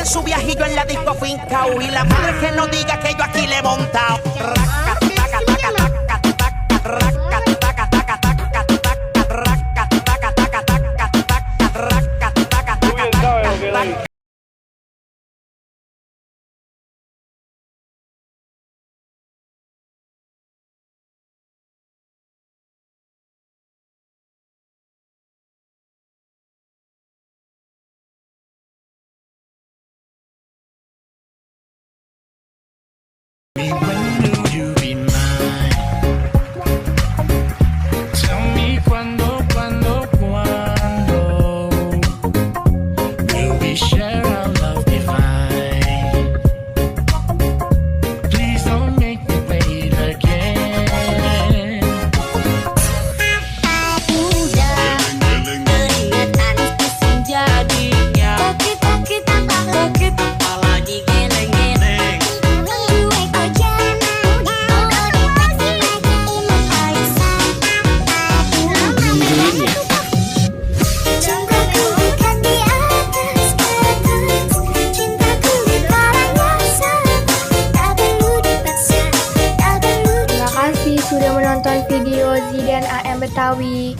Su viajillo en la disco fincao y la madre que no diga que yo aquí le he montado. When will you be mine? Tell me cuando will we share our love divine? Please don't make me wait again. Udah keringetan pusing jadinya. Sakit apalagi geleng-geleng. Terima kasih sudah menonton video Zidan AM Betawi.